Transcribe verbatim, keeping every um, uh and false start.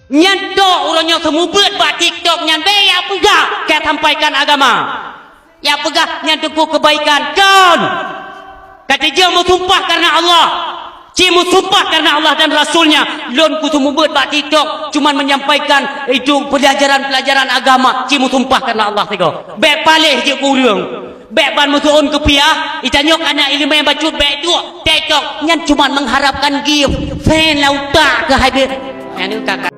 Nyan tok uroe nyoe seumeubeuet bak TikTok nyan, bèk jak peugah ka sampaikan agama. Jak peugah nyan teungku keubaikan. Kon! Ka teuh jeuet meusumpah kareuna Allah. Ci meusumpah kareuna Allah dan Rasul-Nya. Lôn ku seumeubeuet bak TikTok, cuman menyampaikan itu pelajaran-pelajaran agama. Ci meusumpah kareuna Allah sigoe. Bèk paléh jeuet keu ureueng. Bèk ban meusu'on keupiah, geutanyoe kana ileumèe bacut bèk duek TikTok. Nyan cuman mengharapkan gift. Fan lam utak keuh hai bèk. Nyan ka